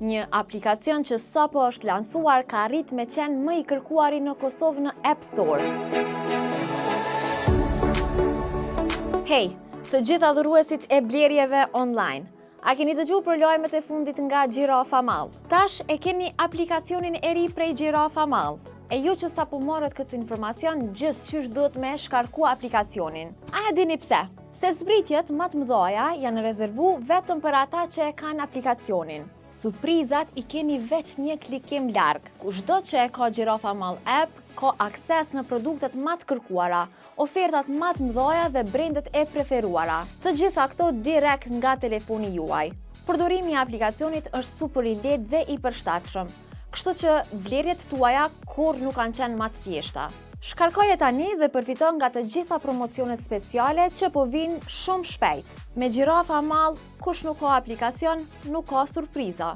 Një aplikacion që sapo është lansuar ka arrit me qenë më i kërkuari në Kosovë në App Store. Hej, të gjithë adhuruesit e blerjeve online. A keni dëgju për lajmet e fundit nga Gjirafa Mall? Tash e keni aplikacionin e ri prej Gjirafa Mall. E ju që sapo morët këtë informacion, gjithqysh duhet me shkarku aplikacionin. A e dini pse? Se zbritjet ma të mëdhaja janë rezervu vetëm për ata që e kanë aplikacionin. Surprizat i keni veç një klikim larg. Kushdo që e ka Gjirafa Mall App, ka akses në produktet ma të kërkuara, ofertat ma të mëdhaja dhe brendet e preferuara. Të gjitha këto direkt nga telefoni juaj. Përdorimi i aplikacionit është super i lehtë dhe i përshtatshëm, kështu që blerjet tuaja kurrë nuk kanë qenë ma të thjeshta. Shkarkoje tani dhe përfito nga të gjitha promocionet speciale që po vijnë shumë shpejt. Me Gjirafa Mall, kush nuk ka aplikacion, nuk ka surpriza.